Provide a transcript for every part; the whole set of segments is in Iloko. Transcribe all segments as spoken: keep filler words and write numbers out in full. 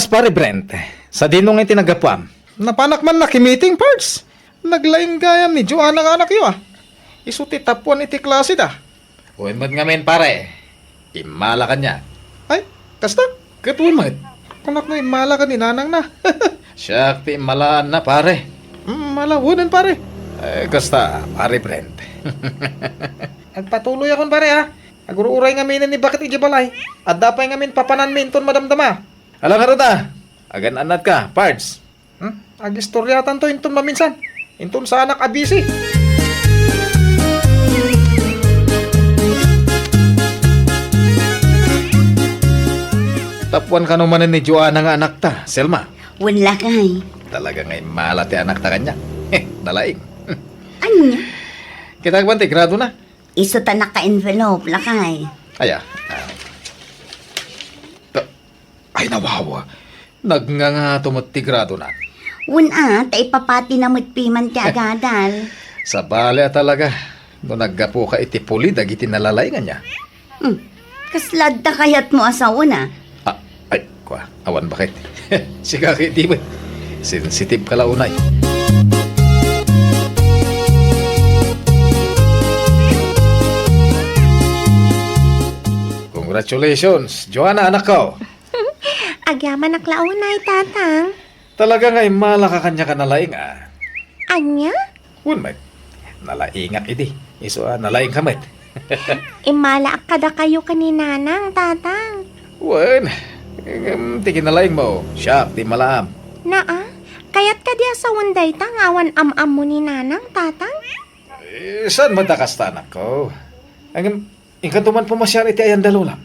Pare Brent, sadino ngay ti naggapuam? Napanak man nakimiting, Pards. Naglaing gayam ni Joanna nga anakyo, a. Isu ti tapuan iti klaseda. Wen met ngamin, pare. Immala kaniak. Ay, kasta? Ket wen met. Kunak no immala ken ni nanangna. Siak ti immalaanna, pare. Mm, mala, wenen, pare. Eh, kasta, pare Brent. Agpatuloyakon, pare, a. Agruray ngaminen ni baket idiay balay. Adda pay ngamin papananmi inton madamdama. Ala ngarud a. Agan-annatka, Pards. Hmm? Agistoriatanto inton maminsan. Inton saanak a busy. Tapuan kano manen ni Joanna nga anakta, Selma? Wen, lakay. Talaga nga immala ti anakta kaniak. Nalaing. Ania? Kita man ti gradona. Isu ta naka-envelope, lakay. Aya. Ah. Ta-, ay, nawawa. Nagngangato met ti gradona. Wen a, ta ipapatina met piman ti agadal. Sabali a talaga, no naggapuka iti puli dagiti nalalaing ania. Hmm. Kasla adda kayatmo a sawen a? Ah, ay, kua, awan baket. Sika ket di met. Sensitive ka la unay. Congratulations, Joanna, anakko. Agyamanak la unay, Tatang. Talaga nga immala ka kaniak a nalaing a. Ania? Wen met. Nalaingak idi. Isu a nalaing ka met. Immalaak kadakayo ken ni Nanang, Tatang. Wen. Ngem ti kinalaingmo, siak ti immalaam. Naa, kayat kadi a sawen dayta nga awan am-ammo ni Nanang, Tatang? Eh, saan met a kasta, anakko? Ngem, inkanto man pumasiar iti ayan da lolam.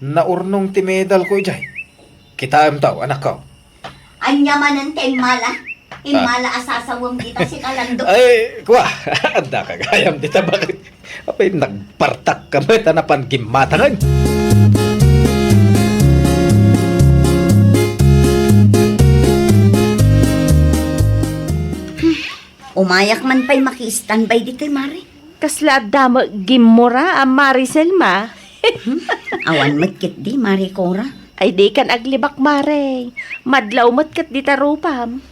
Naurnong ti medalko idiay. Kitaemto, anakko. Ania manen ti immala? Immala a sasawem dita si Kalando. Ay, kua, adda ka gayam dita, baket? Apay, nagpartak ka met a napan gimmatangen. Umayak man pay maki-standby ditoy, Mare. Kasla adda met gimmura a Mare Selma. Hmm? Awan met ketdi, Mare Cora. Ay, dikan aglibak, Mare. Madlaw met ketdi ta rupam.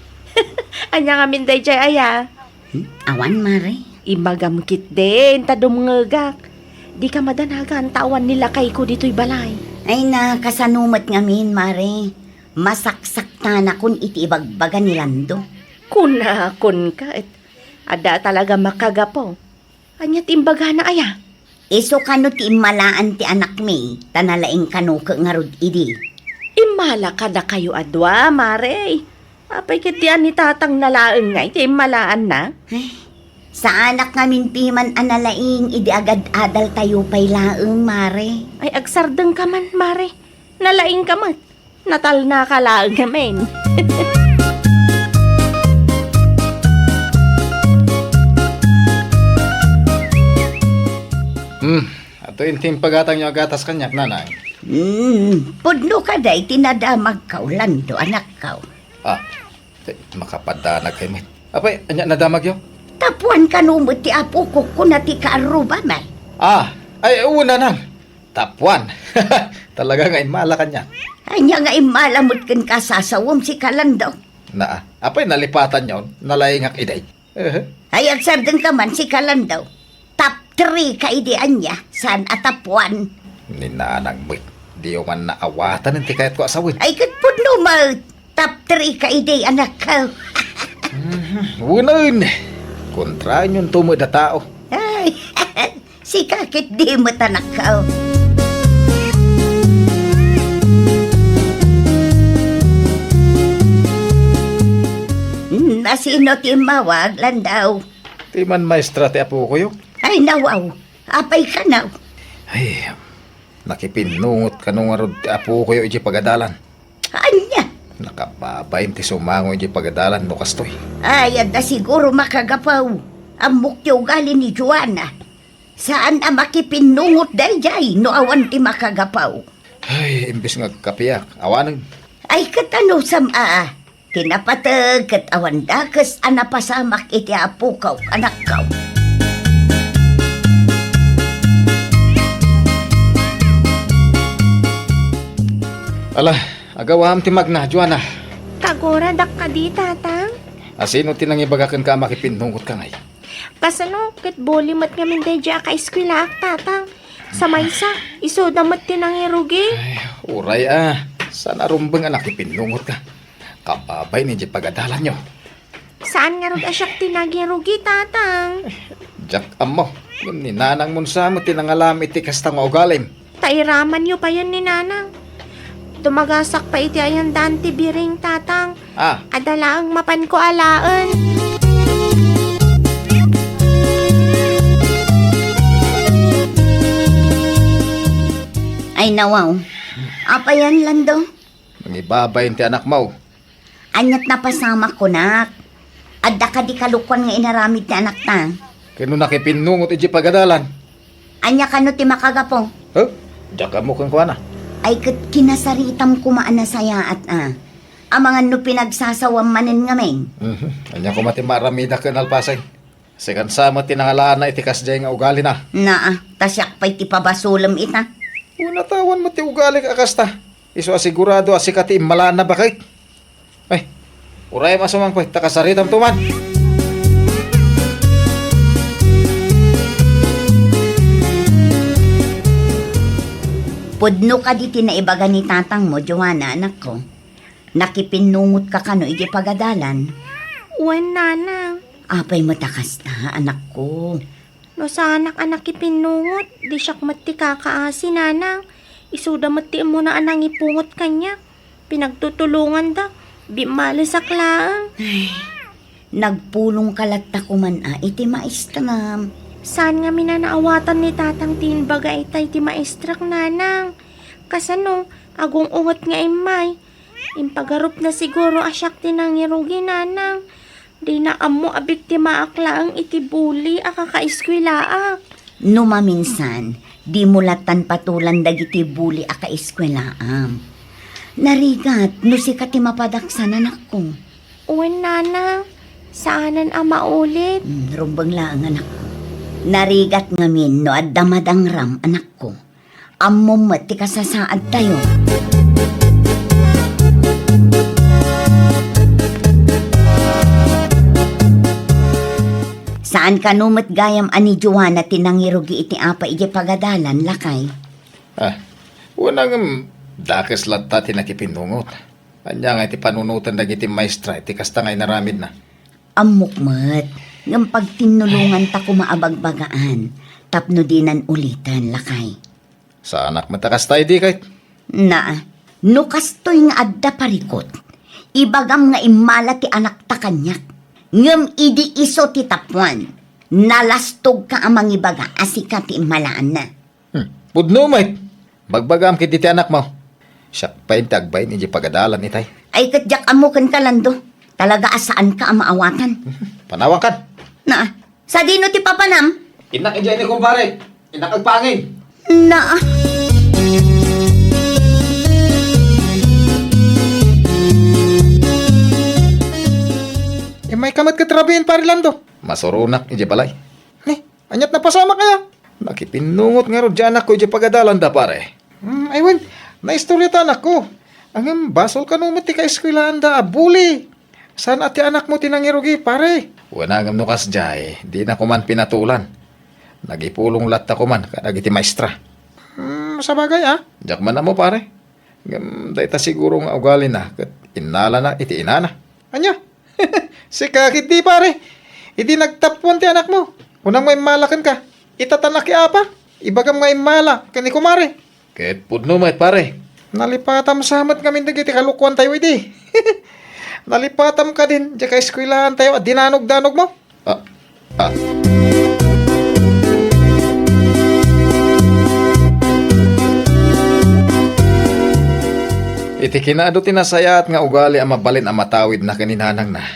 Ania ngamin daydiay aya? Hmm? Awan, Mare. Imbagam ketdin ta dumngegak. Dika madanagan ta awan ni lakayko ditoy balay. Ay, na, kasano met ngamin, Mare? Masaksaktanakon iti ibagbaga ni Lando. Kunakon ka, et adda talaga makagapu. Ania ti imbagana aya? Isu kano ti immalaan ti anakmi, ta nalaing kano ket ngarud idi. Immala kadakayo a dua, Mare. Apay ketdi a ni Tatangna laeng ngay ti immalaanna? Ay, saanak ngamin piman a nalaing idi agad-adaltayo pay laeng, Mare. Ay, agsardengka man, Mare. Nalaingka met. Natalnaka laeng ngamin. Hmm, adtoy ti impagatangyo a gatas kaniak, nanang. Hmm, pudno kadi ti nadamagko, Lando, anakko. Ah, ti, makapadanag kay met. Apay, ania nadamagyo? Tapuan kano met ti apok, kuna ti kaarrubam, eh. Ah, ay, oo, nanang. Tapuan. Talaga nga immala kaniak. Ania nga immala met kenka a sasawem si Kalando? Naa. Apay nalipatanyon, nalaingak idi. Ehe. Ay, agsardengka man si Kalando. Top three ka idi ania, saan a tapuan? Ni nanang met. Diyo man naawatan ti kayatko a sawen. Ay, ket pudno met. Top three ka idi, anakko. Mhm. Unen. Kontraenyon to met a tao. Ay, sika ketdi met, anakko. Hmm, a sino ti immawag, Landaw? Ti man maestra ti apokoyo. Ay, nawaw. Apay kano? Ay, nakipinnungot kano ngarud ti apokoyo idiay pagadalan. Ania? Nakababain ti sumango idiay pagadalan no kastoy. Ay, adda siguro makagapu. Ammok ti ugali ni Joanna. Saan a makipinnungot daydiay no awan ti makagapu. Ay, imbes nga agkapiak, awanen. Ay, ket ano sam-a? Ti napateg ket awan dakes a napasamak iti apokaw, anakkaw. Ala, Agawam ti magna, Joanna. Kaguradak kadi, Tatang? Asino ti nangibaga kenka a makipinnungotka ngay? Kasano, ket buli met ngamin daydiay a kaeskuelaak, Tatang. Sa maysa, isuda met ti nangirugi. Ay, uray a. Saan a rumbeng a nakipinnungotka. Kababain idiay pagadalanyo. Saan ngarud a siak ti nangirugi, Tatang? Diak ammo. Ngem ni nanangmon sa met ti nangalam iti kasta nga ugalim. Ta iramanyo payen ni Nanang. Dumagasak pay iti ayandaan ti biring, Tatang. Ah. Adda laeng mapanko alaen. Ay, nawaw. Apayen, Lando? Nangibabain ti anakmo. Aniat napasamak kunak? Adda kadi kalukuan nga inaramid ti anakta? Ken no nakipinnungot idiay pagadalan? Ania kano ti makagapu? Huh? Diak ammo kenkuana. Ay, ket kinasaritam koma a nasayaat a. Amangan no pinagsasawam manen ngamin. Mhm. Ania koma ti maaramidak ken nalpasen? Sikan sa met ti nangalaanna iti kasdiay nga ugalina. Naa, ta siak pay ti pabasolem ita. Unatawan met ti ugalik a kasta. Isu a sigurado a sika ti immalaanna, baket. Ay, urayem a sumangpet ta kasaritamto man. Pudno kadi ti naibaga ni tatangmo, Joanna, anakko? Nakipinnungotka kano idiay pagadalan? Wen, Nanang. Apay met a kasta, anakko? No saanak a nakipinnungot, di siak met ti kakaasi, Nanang. Isuda met ti immuna a nangipungot kaniak. Pinagtutulonganda, bimmalesak laeng. Ay, nagpulongka latta koman a iti maestram. Saan ngamin a naawatan ni Tatang ti imbaga ita iti maestrak, Nanang? Kasano, agung-unget nga immay? Impagarupna siguro a siak ti nangirugi, Nanang. Dina ammo a biktimaak laeng iti bully a kakaeskuelaak. No maminsan, dimo lattan patulan dagiti bully a kaeskuelaam. Narigat no sika ti mapadaksan, anakko. Wen, Nanang. Saanen a maulit. Hmm, rumbeng laeng, anakko. Narigat ngamin no adda madangram, anakko. Ammom met ti kasasaadtayo. Saan kano met gayam a ni Joanna ti nangirugi iti apa idiay pagadalan, lakay? Ah, wen, ngem dakes latta ti nakipinnungot. Ania nga iti panunoten dagiti maestra iti kasta nga inaramidna? Ammok met, ngem pagtinnulonganta koma a bagbagaan tapno dinan uliten, lakay. Saanak met a kasta idi ket? Naa, no kastoy nga adda parikut, ibagam nga immala ti anakta kaniak. Ngem idi isu ti tappuan, nalastogka a mangibaga a sika ti immalaanna. Hmm, pudno met. Bagbagam ketdi ti anakmo. Siak pay ti agbain idiay pagadalan itay. Ay, ket diak ammo kenka, Lando. Talaga a saanka a maawatan. Panawankan. Naa. Sadino ti papanam? Innak idiay ni kumpare. Innak agpangin. Naa. Immayka met ket rabiin, Pare Lando. Masuronak idiay balay. Ni, aniat napasamak aya? Nakipinnungot ngarud ti anakko idiay pagadalanda, pare. Hmm, ay wen, naistorya ta anakko. Ngem basol kano met ti kaeskuelaanda a bully. Saan a ti anakmo ti nangirugi, pare? Wen, ngem no kasdiay, dina koman pinatulan. Nagipulong latta koman kadagiti maestra. Hmm, sabagay, a. Diak man ammo, pare. Ngem dayta siguro nga ugalina ket innalana iti inana. Ania? Sika ketdi, pare. Idi nagtappuan ti anakmo, kunam nga immala kenka. Ita ta nakiapa, ibagam nga immala ken ni kumare. Ket pudno met, pare. Nalipatam sa met ngamin dagiti kalukuantayo idi. Nalipatam kadin, diay kaeskuelaantayo a dinanog-danogmo. Ah, ah. Iti kinaadu ti nasayaat nga ugali a mabalin a matawidna ken ni nanangna,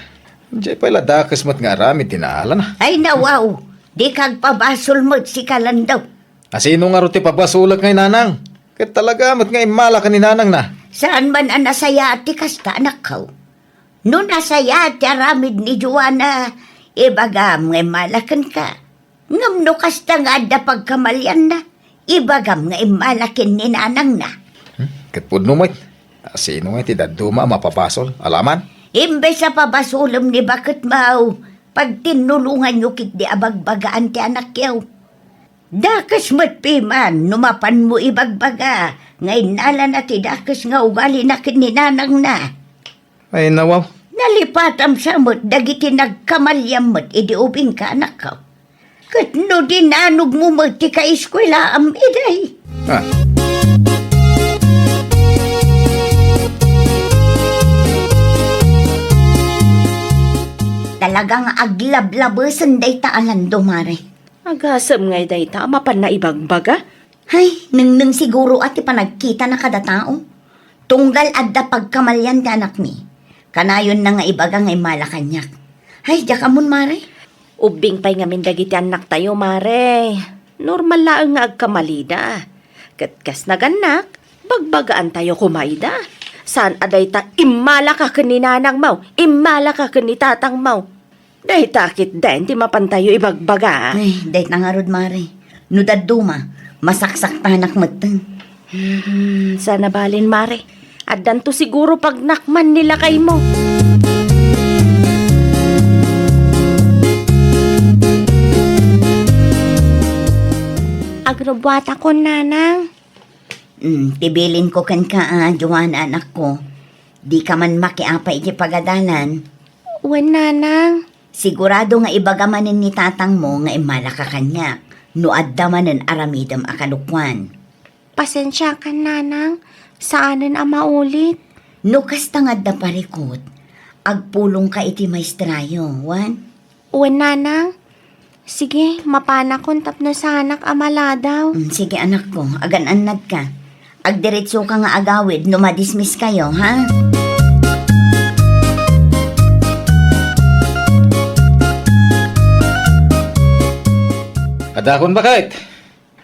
diay pay la dakes met nga aramid ti naalana. Ay, nawaw, dika agpabasol met, sika, Lando. Asino ngarud ti pabasolek ngay, nanang? Ket talaga met nga immala ken ni nanangna. Saan man a nasayaat ti kasta, anakko. No nasayaat ti aramid ni Joanna, ibagam nga immala kenka. Ngem no kasta nga adda pagkamalianna, ibagam nga immala ken ni nanangna. Hmm, ket pudno met. Sino nga ti dadduma a mapabasol? Alaman? Imbes a pabasolem ni baketmaw, pagtinnulonganyo ketdi a bagbagaan ti anakyo. Dakes met piman no mapanmo ibagbaga nga innalana ti dakes nga ugalina ken ni nanangna. Ay, nawaw. Nalipatam sa met dagiti nagkamaliam met idi ubingka, anakko. Ket no dinanogmo met ti kaeskuelaam, iday. Ah. Talaga nga aglablabesen dayta a Lando, Mare. Agasem ngay dayta a mapanna ibagbaga? Hay, nengneng siguro a ti panagkitana kada tao. Tunggal adda pagkamalian ti anakmi, kanayonna nga ibaga nga immala kaniak. Hay, diak ammon, Mare. Ubbing pay ngamin dagiti annaktayo, Mare. Normal laeng nga agkamalida. Ket kas nagannak, bagbagaantayo koma ida. Saan a dayta, immalaka ken ni nanangmo, immalaka ken ni tatangmo. Dayta ketdin ti mapantayo ibagbaga. Ay, dayta ngarud, Mare. No dadduma, masaksaktanak metten. Hmm, saan a balin, Mare. Addanto siguro pagnakman ni lakaymo. Agrubbuatakon, nanang. Hmm, ti bilinko kenka a, Joanna, anakko, dika man makiapa iti pagadalan. Wen, nanang. Sigurado nga ibaga manen ni tatangmo nga immalaka kaniak no adda manen aramidem a kadukuan. Pasensiakan, nanang. Saanen a maulit. No kasta nga adda parikut, agpulongka iti maestrayo, wen? Wen, nanang. Sige, mapanakon tapno saanak a maladaw. Mm, sige, anakko, agan-annadka. Agdiretsoka nga agawid no madismiskayo, ha? Adakon, baket.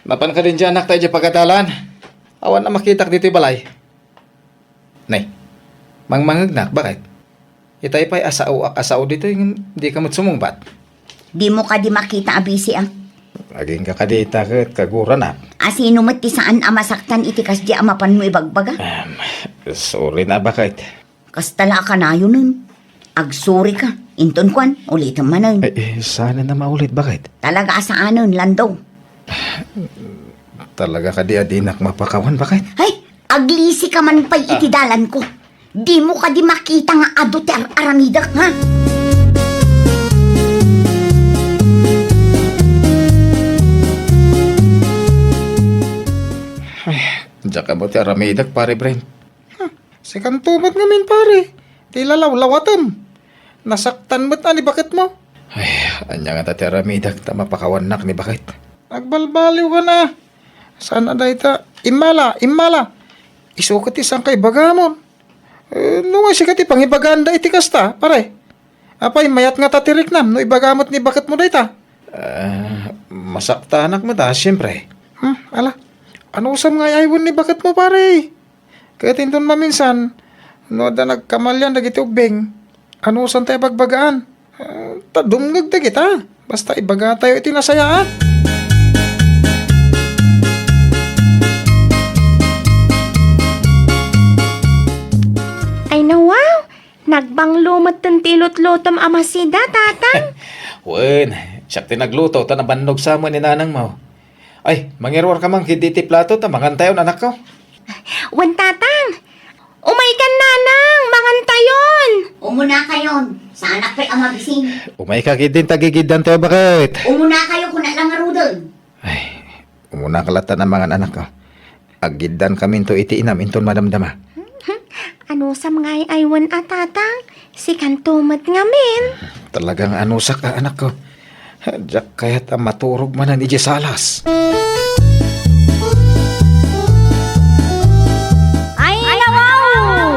Mapan kadin ti anakta idiay pagadalan. Awan a makitak ditoy balay. Nay, mangmangngegnak, baket. Itay pay a saoak a sao ditoy, ngem dika met sumungbat. Dimo kadi makita a bisiak? Agingga kadi ita ket kaguranak. A sino met ti saan a masaktan iti kasdi a mapanmo ibagbaga? Em, sorry na, baket. Kasta la a kanayonen. Agsorry ka. Inton kuan, ulitem manen. Eh, eh, saanen a maulit, baket? Talaga a saanen, Lando. Talaga kadi a dinak mapakawan, baket? Hay, aglisi ka man pay iti dalanko. Dimo kadi makita nga adu ti ar-aramidek, ha? Ay, diak ammo ti aramidek, Pare Brent. Hmm, sikanto met ngamin, pare, ti lalawlawatem. Nasaktan met a ni baketmo. Ay, ania ngata ti aramidek ta mapakawannak ni baket? Agbalbaliw ka na. Saan a dayta? Immala, immala. Isu ket ti saan kaibagamon. Eh, no nga sika ti pangibaganda iti kasta, pare? Apay, mayat ngata ti riknam no ibaga met ni baketmo dayta? Ah, masaktanak met a, siempre. Hmm, ala. Anusam nga ay-aywen ni baketmo, pare? Ket inton maminsan, no adda nagkamalian dagiti ubbing, anusanta ibagbagaan? Ah, ta dumngeg dagita. Basta ibagatayo iti nasayaat. Ay, nawaw! Nagbanglo metten ti ilutlutom a masida, Tatang. Wen, siak ti nagluto, ta nabannog sa met ni nanangmo. Ay, mangiruarka man ketdi iti plato, ta mangantayon, anakko. Wen, Tatang. Umaykan, Nanang, mangantayon. Umunakayon, saanak pay a mabising. Umayka ketdin ta gigiddantayo, baket. Umunakayo, kuna la ngaruden. Ay, umunaka latta a mangan, anakko. Aggiddankaminto iti inam inton madamdama. Anusam nga ay-aywen a, Tatang? Sikanto met ngamin. Talaga nga anusak a, anakko. Diak kayat a maturog manen idiay salas. Ay, nawaw!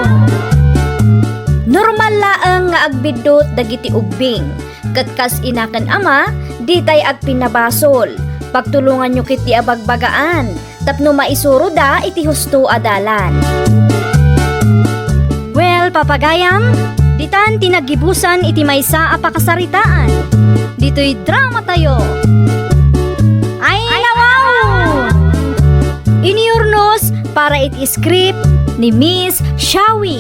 Normal laeng nga agbiddut dagiti ubbing. Ket kas ina ken ama, ditay agpinnabasol. Pagtulonganyo ketdi a bagbagaan tapno maisuroda iti husto a dalan. Well, papagayam, ditan ti naggibusan iti maysa a pakasaritaan. Ditoy dramatayo. Ay, nawaw! Inurnos para iti script ni Miss Chawi!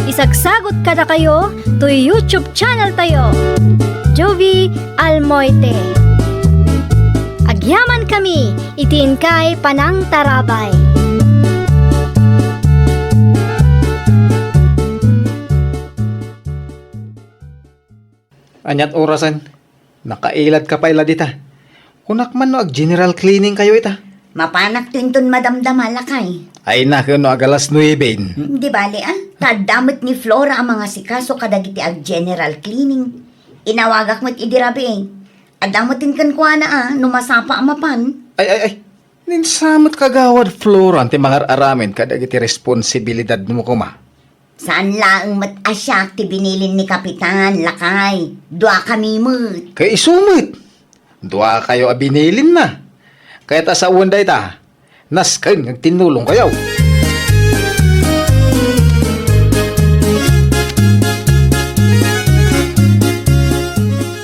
Isagsagut kadakayo toy YouTube channel tayo, Jovie Almoite. Agyaman kami iti inkay panangtarabay. Aniat orasen? Nakailad ka pay la dita. Kunak man no ag-general cleaning kayo ita. Mapanak to inton madamdama, lakay. Ay na, ken no ag alas nuebe. Hmm, di bale, ah. Ta adda met ni Flora a mangasikaso kadagiti ag-general cleaning. Inawagak met idi rabii. Adda met kenkuana, ah, no masapa a mapan. Ay, ay, ay. Ninsa met kagawad Flora ti mangar-aramid kadagiti responsibilidadmo koma. Saan laeng met a siak ti binilin ni Kapitan, lakay. Duakami met. Kay isu met. Duakayo a binilinna. Kayat a sawen dayta, nasken nga agtinnulongkayo.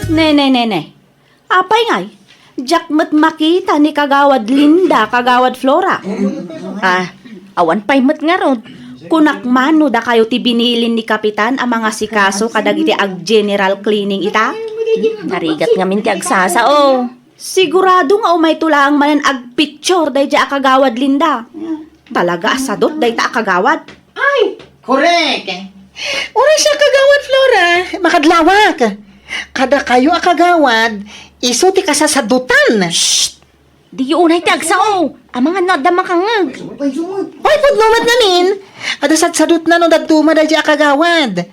Ne, ne, ne, ne. Apay ngay? Diak met makita ni Kagawad Linda, Kagawad Flora. Ah, awan pay met ngarud. Kunak man no dakayo ti binilin ni Kapitan a mangasikaso kadagiti ag-general cleaning ita? Narigat ngamin ti agsasao. Sigurado nga umayto laeng manen agpicture daydiay a Kagawad Linda. Talaga a sadut dayta a kagawad. Ay, korek. Uray siak, Kagawad Flora, makadlawak. Kadakayo a kagawad, isu ti kasasadutan. Shh! Diyo unay ti agsao. Amangan no adda makangngeg. Ay, pudno met ngamin. Adda sadsadutna no dadduma daydiay a kagawad.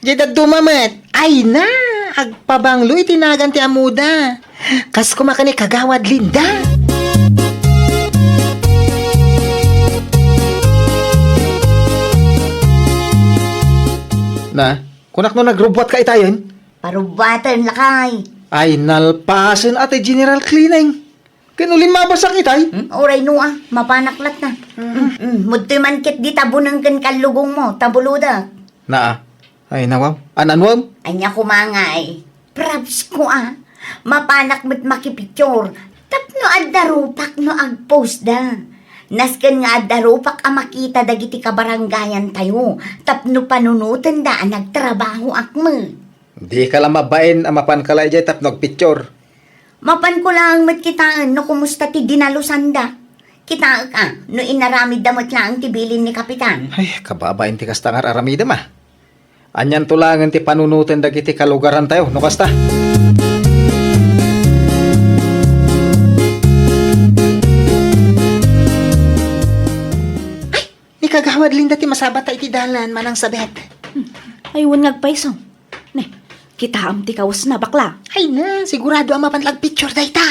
Diay dadduma met. Ay na, agpabanglo iti nagan ti ammoda. Kas koma ken ni Kagawad Linda. Na, kunak no nagrubbuatka itayen? Parubbuaten, lakay. Ay, nalpasen a ti general cleaning. Ken ulim mabasak itay? Hmm? Uray no, ah, mapanak latta. Mm, mm. Mudtoy man ket di tabuneng ken kallugongmo, ta bulodek. Naa. Ay, nawaw. Anan, waw? Ania koma ngay? Props ko, ah. Mapanak met makipicture. Tapno adda rupak no agpostda. Nasken nga adda rupak a makita dagiti kabarangayantayo. Tapno panunotenda a nagtrabahoak met. Dika la mabain a mapanka la idiay tapno agpicture. Mapanko laeng met kitaen no kumusta ti dinalosanda. Kitaek a, no inaramidda met laeng ti bilin ni Kapitan. Ay, kababain ti kasta nga ar-aramidem a. Anianto laengen ti panunoten dagiti kalugarantayo no kasta. Ay, ni Kagawad Linda ti masabatta iti dalan, Manang Sabet. Hmm. Ay, wen nga agpayso. Ne, kitaem ti kawesna, bakla. Ay na, sigurado a mapan la agpicture dayta.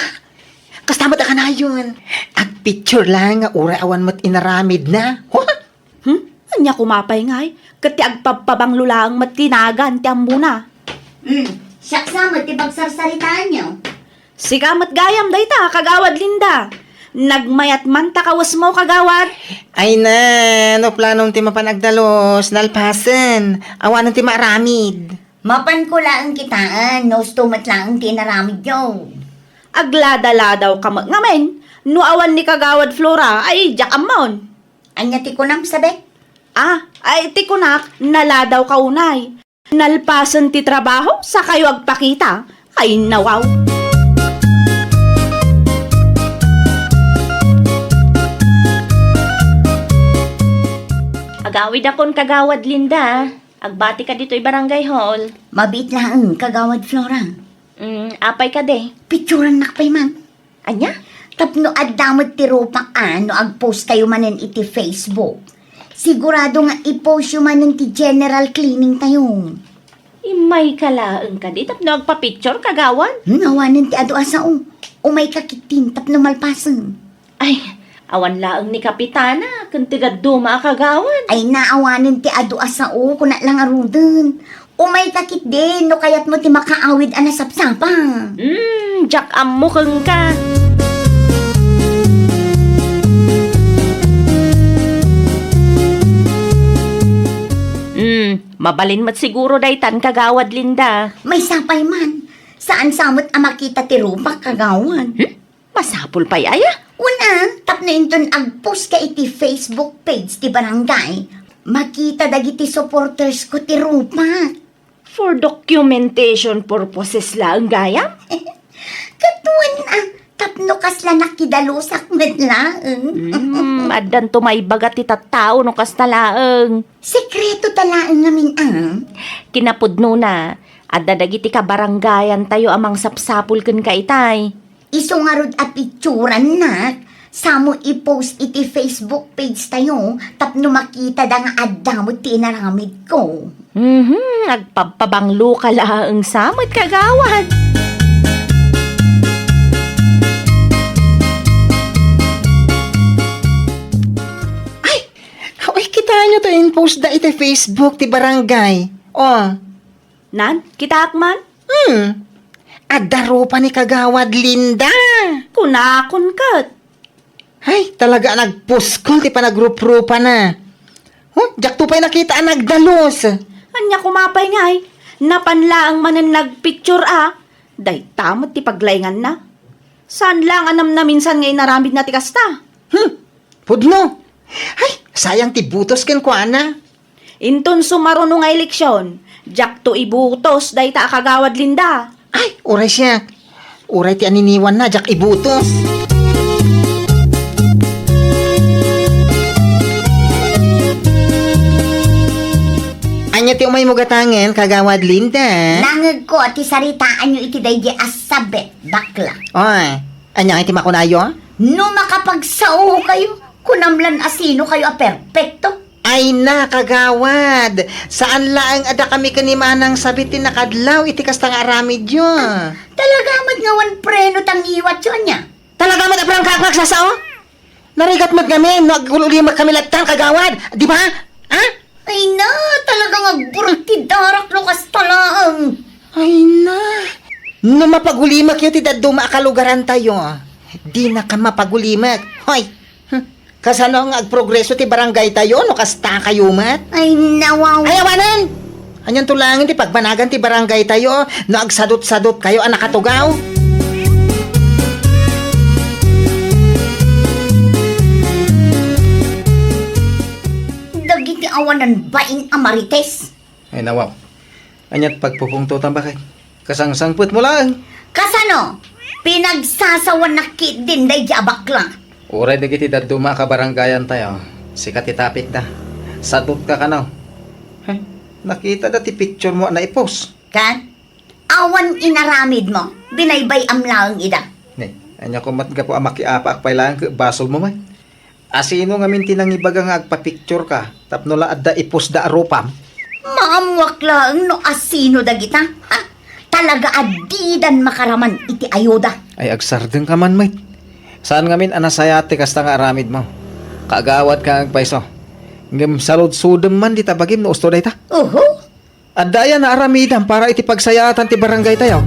Kasta met a kanayon. Agpicture laeng nga uray awan met inaramidna. Huh? Hmm? Ania koma pay ngay? Ket ti agpabpabanglo laeng met ti nagan ti ammona. Hmm, siak sa met ti pagsarsaritaanyo. Sika met gayam dayta, Kagawad Linda. Nagmayat man ta kawesmo, Kagawad. Ay na, no planom ti mapan agdalos, nalpasen. Awanen ti maaramid. Mapanko laeng kitaen, no usto met laeng ti inaramidyo. Agladaladaw ka met ngamin, no awan ni Kagawad Flora, ay, diak ammon. Ania ti kunam, Sabet? Ah, ay, ti kunak, naladaw ka unay. Nalpasen ti trabaho, sakayo agpakita. Ay, nawaw. Agawidakon, Kagawad Linda. Agbatika ditoy barangay hall. Mabiit laeng, Kagawad Flora. Mm, apay kadi? Picturannak pay man. Ania? Tapno adda met ti rupak a no agpost kayo manen iti Facebook. Sigurado nga i-post yo manen ti general cleaning tayo. Immayka laeng kadi tapno agpa-picture, Kagawad? Hmm, awanen ti adu a sao. Umayka ketdin tapno malpasen. Ay, awan laeng ni Kapitana ken ti dadduma a kagawad. Ay, naawanen ti adu a sao, kunak la ngaruden. Umayka ketdin no kayatmo ti makaawid a nasapsapa. Hmm, diak ammo kenka. Hmm, mabalin met siguro daytan, Kagawad Linda. Maysa pay man. Saan sa met a makita ti rupak, Kagawad? Hmm? Masapul pay aya? Una, tapno inton agpost ka iti Facebook page ti barangay, Makita dagiti supporters ko ti rupak. For documentation purposes laeng gayam? Ket wen a, tapno kasla nakidalusak met laeng. Hmm, addanto maibaga ti tattao no kasta laeng. Sekreto ta laeng ngamin a. Kinapudnona, adda dagiti kabarangayantayo a mangsapsapul kenka itay. Isu ngarud a picturannak, samo i-post iti Facebook page tayo tapno makitada nga adda met ti inaramidko. Mhm, agpabpabanglo ka laeng sa met, kagawad. Ay, uy, kitaenyo to in-post da iti Facebook ti barangay. Oh. Nan, kitaak man? Hmm. Adda rupa ni Kagawad Linda. Kunakon ket. Ay, talaga a nagpuskol ti panagruprupana. Huh, diakto pay nakita a nagdalus. Ania koma pay ngay? Napan laeng manen nagpicture a. Dayta met ti paglainganna. Saan laeng a namnaminsan nga inaramidna ti kasta? Hmm, pudno. Ay, sayang ti butos kenkuana. Inton sumaruno nga eleksion, diakto ibutos dayta a Kagawad Linda. Ay, uray siak. Uray ti aniniwanna, diak ibutos. Ania ti umaymo gatangen, Kagawad Linda? Nangegko a ti saritaanyo iti daydi a sabet, bakla. Oy, ania ti makunayo? No makapagsaokayo, kunam lan a sinokayo a perpekto. Ay na, kagawad! Saan laeng a dakami ken ni Manang Sabit ti nakadlaw iti kasta nga aramidyo. Talaga met nga awan preno ta ngiwatyo, ania? Talaga met a prangkak nga agsasao? Narigat met ngamin no agulimek kami lattan, kagawad, di ba? Ha? Ay na, talagang agburot ti darak no kasta laeng. Ay na. No mapagulimekyo ti dadduma a kalugarantayo, dinakam mapagulimek. Hoy! Hmm. Kasano nga agprogreso ti barangaytayo no kastakayo met? Ay, nawaw. Ay, awanen! Anianto laengen ti pagbanagan ti barangaytayo no agsadutsadutkayo a nakatugaw? Dagiti awanan bain a marites. Ay, nawaw. Aniat pagpupungtotam, bakit? Kasangsangpetmo laeng. Kasano? Pinagsasawanak ketdin daydi a bakla. Uray dagiti dadduma a kabarangayantayo, sika ti tapikda. Sadutka kano. Ay, nakitada ti picturemo a naipost. Ket? Awan inaramidmo, binaybay-am laeng ida. Ne, ania koma met gapu a makiapaak pay laeng ket basolmo met? Asino ngamin ti nangibaga nga agpapictureka tapno la adda ipostda a rupam? Maammoak laeng no asino dagita. Ha? Talaga a didan makaraman iti ayuda. Ay, agsardengka man met. Saan ngamin a nasayaat ti kasta nga aramidmo. Kagawadka nga agpayso. Ngem saludsodem man dita bagim no usto dayta. Oho. Adda aya naaramidam para iti pagsayaatan ti barangaytayo?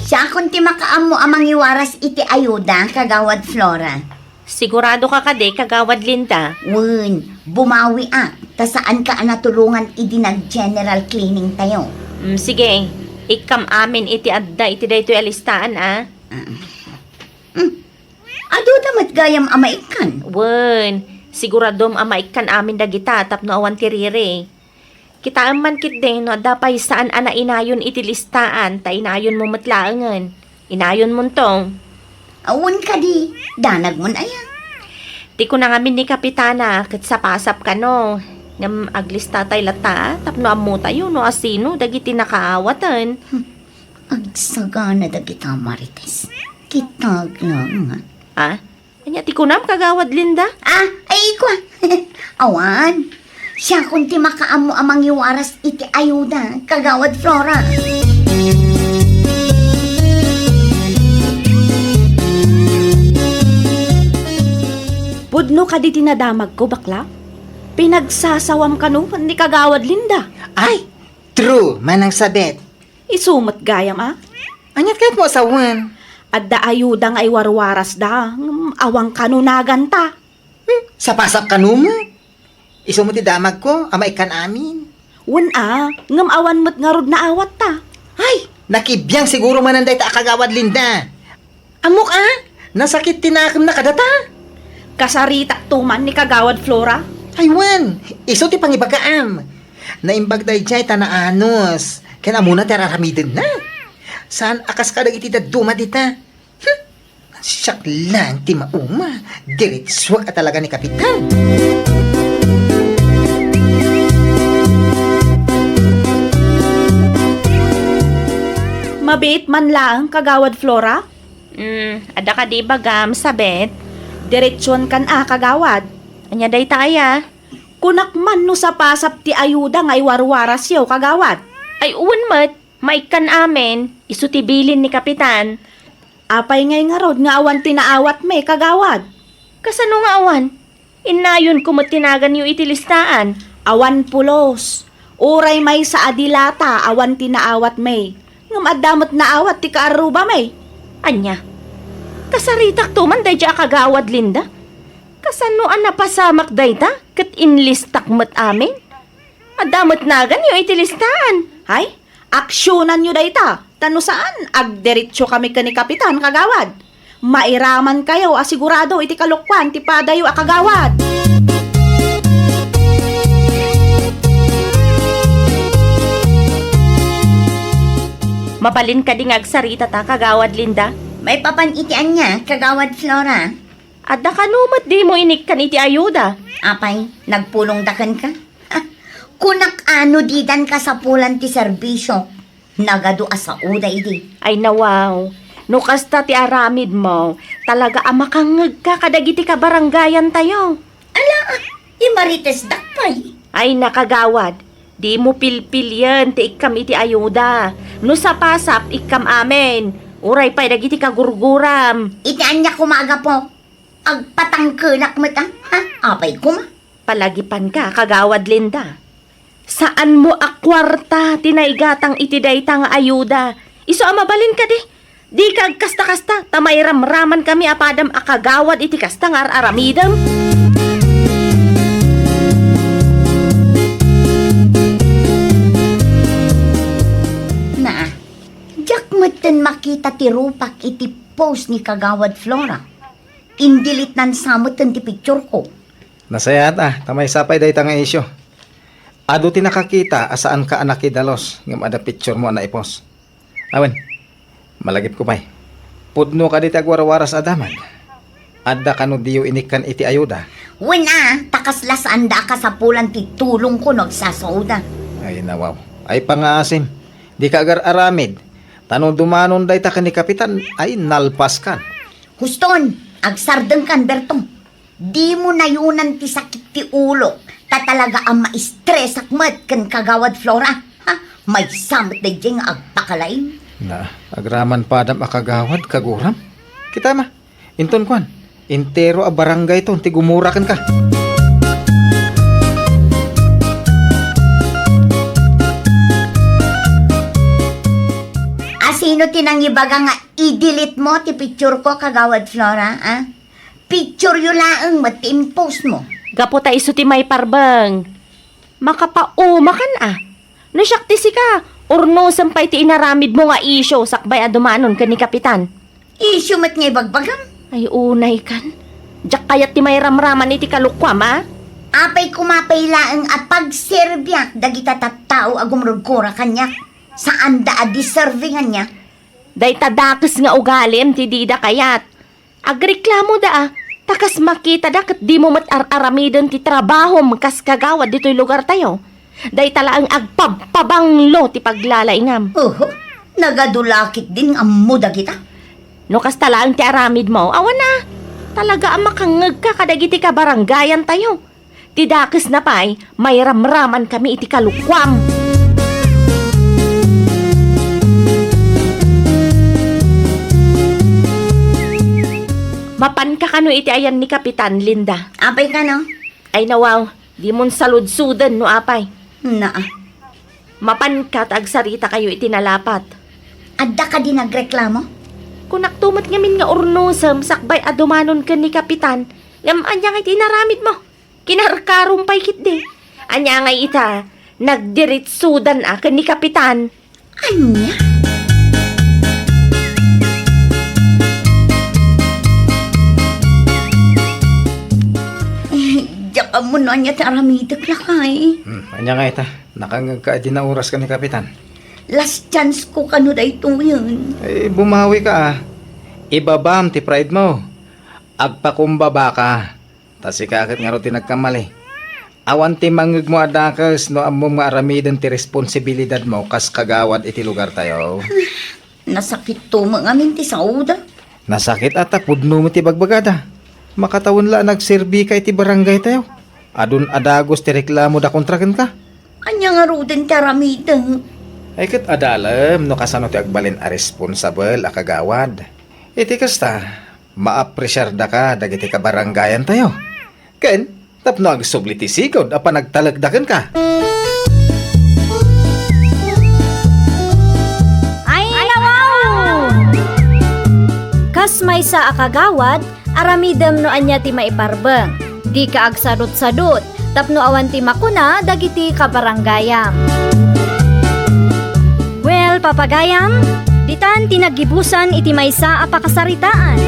Siakon ti makaammo a mangiwaras iti ayuda, Kagawad Flora. Siguradoka kadi, Kagawad Linda? Wen, bumawiak, ta saanka a natulongan idi nag-general cleaning tayo. Mm, sige, ikkam amin iti adda iti daytoy a listaan, a? Ah. Hmm. Aduda met gayam a maikkan. Wen, siguradom a maikkan amin dagita tapno awan ti riri. Kitaem man ketdi no adda pay saan a nainayon iti listaan ta inayonmo met laengen. Inayonmontong. Awan kadi, danagmon aya? Ti kuna ngamin ni Kapitana, ket sapasap kano. Ngem aglistatay latta, tapno ammotayo no asino dagiti nakaawaten. Hmm. Agsagana dagita Marites. Kitag lang. Ah? Ania ti kunam, Kagawad Linda? Ah, ay, ikua. Awan. Siakon ti makaammo a mangiwaras iti ayuda, Kagawad Flora. Pudno kadi ti nadamagko, bakla? Pinagsasawam kano ni Kagawad Linda. Ay, true, Manang Sabet. Isu met gayam, a? Aniat kayatmo a sawen? Adda ayuda nga iwarwarasda, ngem awan kano naganta. Hmm, sapasap kano met? Isu met ti damagko a maikkan amin. Wen a, ngem awan met ngarud naawatta. Ay, nakibiang siguro manen dayta a Kagawad Linda. Ammok a, nasakit ti nakemna kadata. Kasaritakto man ni Kagawad Flora. Ay wen, isu ti pangibagaam. Naimbag daydiay ta naanus, ken ammona ti ar-aramidenna. Saan a kas kadagiti dadduma dita. Hmm, siak laeng ti mauma. Diretsuak a talaga ni Kapitan. Mabiit man laeng, Kagawad Flora? Mm, adda kadi ibagam, Sabet? Diretsuan kan a, Kagawad. Ania dayta aya? Kunak man no sapasap ti ayuda nga iwarwarasyo, Kagawad. Ay, wen met. Maikkan amin, isu ti bilin ni Kapitan. Apay ngay ngarud nga awan ti naawatmi, Kagawad? Kasano nga awan? Innayonko met ti naganyo iti listaan. Awan pulos. Uray maysa a dilata awan ti naawatmi. Ngem adda met naawat ti kaarrubami. Ania? Kasaritakto man daydiay a Kagawad Linda? Kasano a napasamak dayta ket inlistak met amin? Adda met naganyo iti listaan. Hay, aksionanyo dayta, ta no saan, agdiretsokami ken ni Kapitan, Kagawad. Mairamankayo a sigurado iti kalokuan ti padayo a kagawad. Mabalin kadi nga agsarita ta, Kagawad Linda? Maipapan iti ania, Kagawad Flora? Adda kano met dimo inikkan iti ayuda? Apay, nagpulongda kenka? Kunak a no didan kasapulan ti serbisio, nagadu a saoda idi. Ay, nawaw. No kasta ti aramidmo, talaga a makangngegka kadagiti kabarangayantayo. Ala, imaritesdak pay. Ay, nakagawad, dimo pilpilien ti ikkam iti ayuda. No sapasap, ikkam amin. Uray pay dagiti kagurguram. Iti ania koma a gapu? Agpatangkelak met, a? Ha? Apay koma? Palagipanka, Kagawad Linda. Saanmo a kuarta ti naigatang iti dayta nga ayuda. Isu a mabalin kadi, dika agkasta-kasta, ta mairamramankami a padam a kagawad iti kasta nga ar-aramidem. Naa, diak metten makita ti rupak iti post ni Kagawad Flora. Indilitnan sa metten ti picture ko. Nasayaat a, ta maysa pay dayta nga isyu. Adu ti nakakita a saanka a nakidalus ngem adda picturemo a naipost. Awen, malagipko pay. Pudno kadi ti agwarwaras a damag? Adda kano diyo inikkan iti ayuda? Wen a, ta kasla saanda a kasapulan ti tulongko no agsasaoda. Ay, nawaw. Ay, pangaasim. Dika agar-aramid. Ta no dumanon dayta ken ni Kapitan, ay, nalpaskan. Huston, agsardengkan, Berto. Dimo nayonan ti sakit ti ulok, ta talaga a maistresak met ken Kagawad Flora. Ha? Maysa met daydiay nga agpakalaing. Na, agraman padam a kagawad, kaguram. Kita ma, inton kuan, entero a barangayton ti gumura kenka. A sino ti nangibaga nga i-delete mo ti picture ko, Kagawad Flora, a? Picture-yo laeng met ti impost mo. Gapu ta isu ti maiparbeng. Makapaumakan a. No siak ti sika, urnosem pay ti inaramid mo nga isyu sakbay a dumanon ken ni Kapitan. Isyu met nga ibagbagam? Ay, unay kan. Diak kayat ti mairamraman iti kalukuam, a? Apay koma pay laeng a pagserbiak dagita tattao a gumrugkura kaniak. Saanda a deservingan niya. Dayta dakes nga ugalim ti dida kayat. Agreklamoda a, ta kas makitada ket dimo met ar-aramiden ti trabahom kas kagawad ditoy lugartayo. Dayta laeng agpabpabanglo ti paglalaingam. Oho, nagadu la ketdin nga ammo dagita. No kasta laeng ti aramidmo, awan a, talaga a makangngegka kadagiti kabarangayantayo. Ti dakesna pay, mairamramankami iti kalukuam. Mapanka kano iti ayan ni Kapitan, Linda? Apay kano? Ay, nawaw, dimon saludsoden no apay. Naa. Mapanka ta agsaritakayo iti nalapat. Adda kadi nagreklamo? Kunakto met ngamin nga urnosem sakbay a dumanon ken ni Kapitan, ngem ania nga iti inaramidmo? Kinarkarom pay ketdi. Ania ngay ita, nagdiritsudan a ken ni Kapitan. Ania? Ammom no ania ti aramidek, lakay. Hmm, ania nga ita? Nakangngegka a di naoras ken ni Kapitan. Last chance ko kano daytoyen. Eh, bumawi ka, ah. Ibabam ti pride mo. Agpakumbaba ka. Ta sika ket ngarud ti nagkamali. Awan ti mangngegmo a dakes no ammom nga aramiden ti responsibilidadmo kas kagawad iti lugartayo. Nasakitto met ngamin ti saoda. Nasakit a ta pudno met ti bagbagada. Makatawen la a nagserbika iti barangaytayo. Adun a dagus ti reklamoda kontra kenka. Ania ngaruden ti aramidek? Ay ket adalem no kasano ti agbalin a responsabel a kagawad. Iti kasta, maapresiardaka dagiti kabarangayantayo. Ken, tapno agsubli ti sigud a panagtalekda kenka. Ay, nawaw! Kas maysa a kagawad, aramidem no ania ti maiparbeng. Dika agsadutsadut, tapno awan ti makuna dagiti kabarangayam. Well, papagayam, ditan ti naggibusan iti maysa a pakasaritaan.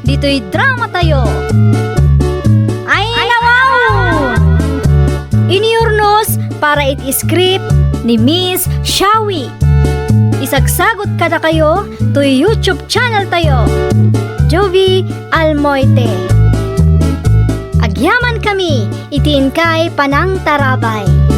Ditoy dramatayo. Ay, nawaw! Inurnos para iti script ni Miss Shawi. Isagsagut kadakayo toy YouTube channel tayo, Jovie Almoite. Agyaman kami iti inkay panangtarabay.